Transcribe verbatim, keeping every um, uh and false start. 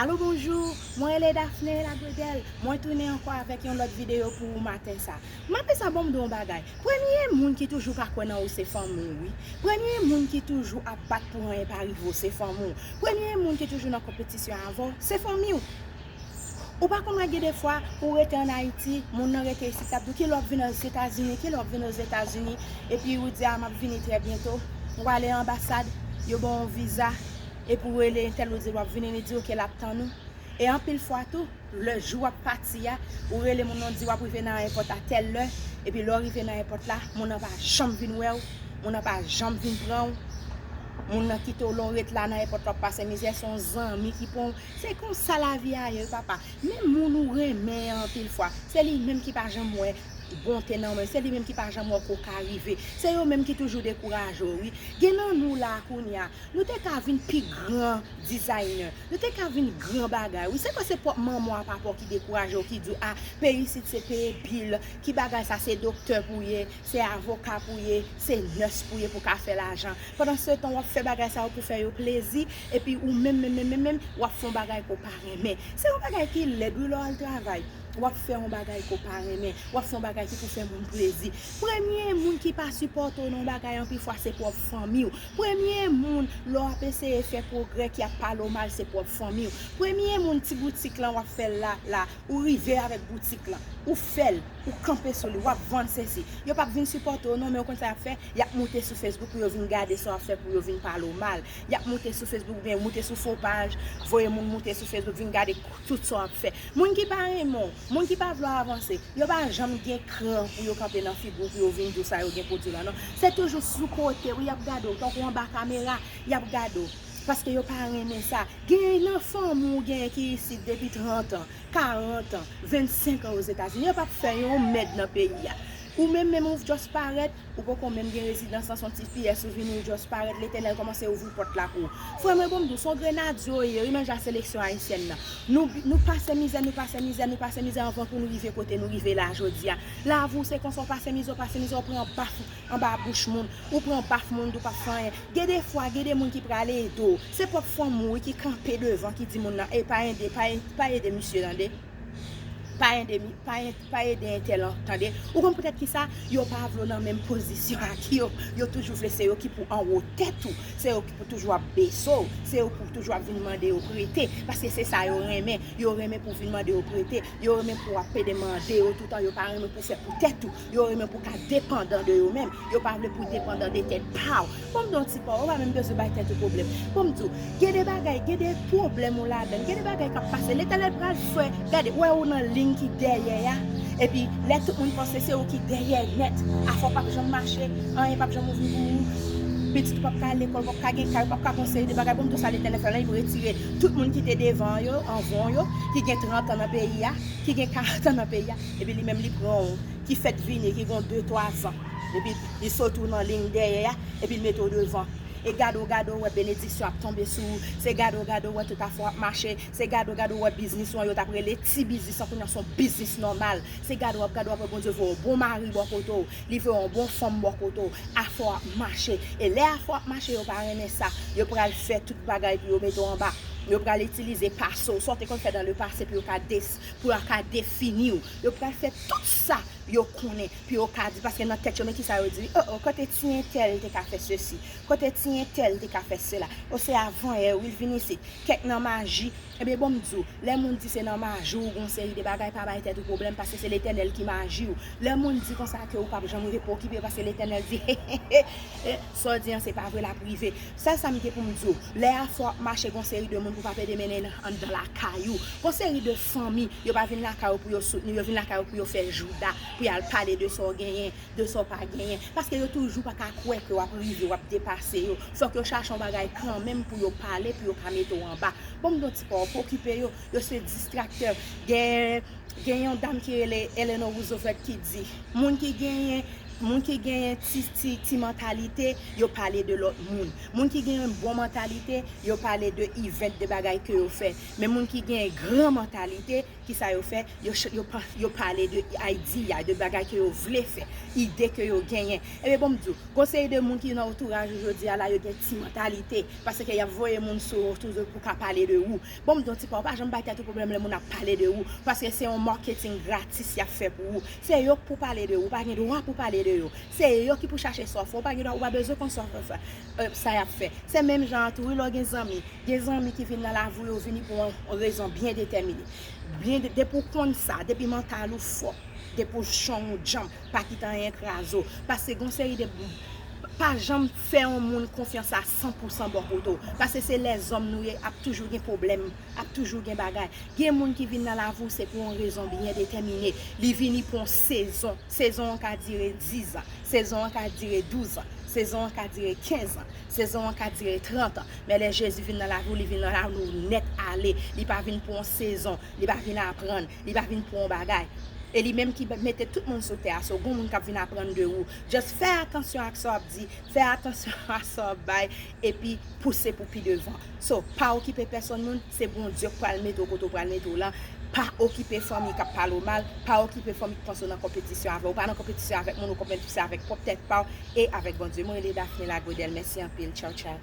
Alo, bonjou, mwen rele Daphné Lagredèl. Mwen tounen ankò avèk yon lòt videyo pou ou maten sa. M ap sa bon m di w yon bagay. Premye moun ki toujou ka kwè nan ou se fanmi w, wi. Premye moun ki toujou ap bat pou anyen pa rive w se fanmi w. Premye moun ki toujou nan konpetisyon avè w se fanmi w. Ou pa konn wè gen de fwa ou rete ann Ayiti, moun nan rete isit, l ap di w kilè w ap vin Ozetazini, kilè w ap vin Ozetazini, epi ou di a m ap vini trè byento. Ou ale anbasad, yo ba w yon viza, epi ou rele entèl ou di l w ap vini, li di oke l ap tann ou. E anpil fwa tou, lè jou w ap pati a, ou rele moun nan di w ap rive nan ayewopò a tèl lè, epi lè w rive nan ayewopò la, moun nan pa janm vin wè w, moun nan pa janm vin pran w, moun nan kite w lè w ret la nan ayewopò la w ap pase mizè, se yon zanmi ki pran w. Se konsa lavi a ye wi papa. Menm moun ou renmen an anpil fwa, se li menm ki pa janm wè bonte nan men w, se li menm ki pa janm wè ke w ka rive. Se yo menm ki toujou dekouraje w wi. Gen nan nou la kounye a, nou te ka vin pi gran designer, nou te ka vin gran bagay wi. Se kwa se pwòp manman w a papa w ki dekouraje w, ki di w a, peyi isit se peyi bil, ki bagay sa, se doktè pou w ye, se avoka pou w ye, se nès pou w ye pou w ka fè lajan. Pandan se tan w ap fè bagay sa yo pou fè yo plezi, epi ou menm menm menm menm menm w ap fè yon bagay ke w pa renmen. Se yon bagay ki lèd wi lè w al travay. W ap fè yon bagay ke w pa renmen, w ap fè yon bagay ki pou fè moun plezi. Premye moun ki pa sipòte w nan yon bagay anpil fwa se pwòp fanmi w. Premye moun lè w ap eseye fè pwogrè ki ap pale w mal se pwòp fanmi w. Premye moun ti boutik lan w ap fè l la, la, ou rive avèk boutik lan, ou fè l, ou kanpe sou li, w ap vann sesi. Yo p ap vin sipòte w non, men ou konn sa y ap fè? Y ap moute sou Facebook pou yo vin gade sa w ap fè, pou yo vin pale w mal. Y ap moute sou Facebook oubyen moute sou fo paj, voye moun moute sou Facebook, vin gade tout sa w ap fè. Moun ki pa renmen w, moun ki pa vle w avanse, yo pa janm gen kran pou yo kanpe nan figi w, pou yo vin di w sa yo gen pou di w la, non. Se toujou sou kote wi y ap gade w, tankou anba kamera, y ap gade w. Paske yo pa renmen sa. Gen nan fanmi w, gen ki isit depi trant an, karant an, vennsenk an Ozetazini, yo p ap fè yon mèd nan peyi a. Ou menm menm ou just parèt, ou poko menm gen rezidans lan, se yon ti pyès ou vini, ou just parèt, Letènèl kòmanse ouvri pòt la pou ou. Frè mwen, bon m di w, se yon grenadye w ye wi, menm jan seleksyon ayisyèn nan. Nou, nou pase mizè, nou pase mizè, nou pase mizè anvan pou nou rive kote nou rive la jodi a. Lavi w se konsa, w pase mizè, w pase mizè, w pran baf anba bouch moun, ou pran baf moun di w p ap fè anyen. Gen de fwa, gen de moun ki pral ede w. Se pwòp fanmi w wi ki kanpe devan, ki di moun nan, ey, pa ede, pa, pa ede misye, tande. Pa ede, mi- pa, en- pa ede entèl an, tande. Ou konn poutèt kisa? Yo pa vle w nan menm pozisyon ak yo. Yo toujou vle se yo ki pou anwo tèt ou. Se yo ki pou toujou ap bese w. Se yo pou toujou ap vin mande yo prete. Paske se sa yo renmen. Yo renmen pou vin mande yo prete. Yo renmen pou w ap pede mande yo toutan. Yo pa renmen pou w fè pou tèt ou. Yo renmen pou w ka depandan de yo menm. Yo pa vle pou w depandan de tèt pa w. Bon m di w yon ti pa w, ou pa menm bezwen bay tèt ou pwoblèm. Bon m di w, gen de bagay, gen de pwoblèm ou ladann, gen de bagay k ap pase. Letènèl pral fè, gade, wè ou nan liy ki dèyè a. Epi, lè tout moun panse se ou ki dèyè nèt, afè w p ap janm mache, anyen p ap janm ouvri pou ou. Pitit ou p ap ka al lekòl, p ap ka gen kay, ou p ap ka gon seri de bagay. Bon m di w sa Letènèl fè la, li pou retire tout moun ki te devan yo, anvan w yo, ki gen trant an nan peyi a, ki gen karant an nan peyi a, epi li menm li pran w, ki fèk vini, ki gon de, twa zan. Epi li sot ou nan liy dèyè a, epi l mete w devan. E gade w, gade w wè benediksyon ap tonbe sou ou. Se gade w, gade w wè tout afè w ap mache. Se gade w, gade w wè biznis ou an, yo t ap rele ti biznis lan, kounye a se yon biznis nòmal. Se gade w ap gade w ap wè Bondye voye yon bon mari bò kote w. Li voye yon bon fanm bò kote w. Afè w ap mache. E lè afè w ap mache, yo pa renmen sa. Yo pral fè tout bagay pou yo mete w anba. Yo pral itilize pase w, sa w te konn fè dans le passé pou yo ka des- pou yo ka defini w. Yo pral fè tout sa yo konnen, pou yo ka di, paske nan tèt yo, men kisa yo di, oh, oh, kote ti entèl te ka fè sesi, kote ti entèl te ka fè sela, oh, se avan yè wi l vin isit, kèk nan maji. Ebyen, bon m di w, lè moun di se nan maji w gon seri de bagay, pa bay tèt ou pwoblèm, paske se Letènèl ki maji w. Lè moun di konsa ke ou p ap janm repokipe, paske Letènèl di, sa w di an, se pa vre, l ap rive. Sèl sa m gen pou m di w, lè afè w ap mache, gon seri de moun pou pa pede mennen anndan lakay ou. Gon seri de fanmi, yo pa vin lakay ou pou yo soutni w, yo vin lakay ou pou yo fè jouda, pou y al pale de sa w genyen, de sa w pa genyen. Paske yo toujou pa ka kwè ke w ap rive, w ap depase yo. Fòk yo chache yon bagay kanmenm pou yo pale, pou yo ka mete w anba. Bon, m di w ti pa w pokipe yo, yo se distraktè. Gen, gen yon dam ki rele Eleanor Roosevelt ki di, moun ki genyen Moun ki genyen ti, ti, ti mantalite, yo pale de lòt moun. Moun ki genyen bon mantalite, yo pale de event, de bagay ke yo fè. Men moun ki genyen gran mantalite, ki sa yo fè? Yo, ch- yo, pa- yo pale de idea, de bagay ke yo vle fè, ide ke yo genyen. Ebyen, bon, m di w, gon seri de moun ki nan antouraj ou jodi a la, yo gen ti mantalite, paske y ap voye moun sou ou toujou pou ka pale de ou. Bon, m di w, ti pa, ou pa janm bay tèt ou pwoblèm lè moun ap pale de ou, paske se yon marketing gratis y ap fè pou ou. Se yo k pou pale de ou, ou pa gen dwa pou pale de yo. Se yo ki pou chache sa w fè, ou pa gen dwa, ou pa bezwen konn sa w fè, fè, euh, sa y ap fè. Se menm jan an tou, wi, lè w gen zanmi. Gen zanmi ki vin nan lavi w, yo vini pou yon rezon byen detèmine. Byen de, depi w konn sa, depi mantal ou fò, depi w strong, ou djanm, pa kite anyen kraze w. Paske gon seri de, pa janm fè yon moun konfyans a san pou san bò kote w. Paske se lèzòm nou ye, ap toujou gen pwoblèm, ap toujou gen bagay. Gen moun ki vin nan lavi w, se pou yon rezon byen detèmine. Li vini pou yon sezon. Sezon an ka dire diz an. Sezon an ka dire douz an. Sezon an ka dire kenz an. Sezon an ka dire trant an. Men lè Jezi vin nan lavi w, li vin nan lavi w nèt ale. Li pa vin pou yon sezon. Li pa vin aprann. Li pa vin pou yon bagay. E li menm ki mete tout moun sou tè a. So, gon moun k ap vin aprann de ou. Just fè atansyon ak sa w ap di. Fè atansyon a sa w ap bay. Epi pouse pou pi devan. So, pa okipe pèsonn moun. Se Bondye k pral mete w kote w pral mete w lan. Pa okipe fanmi k ap pale w mal. Pa okipe fanmi k panse w nan konpetisyon avè w. Ou pa nan konpetisyon avèk moun, ou konpetisyon avèk pwòp tèt pa w e avèk Bondye. Mwen rele Daphné Lagredèl. Mèsi anpil. Tchaw, tchaw.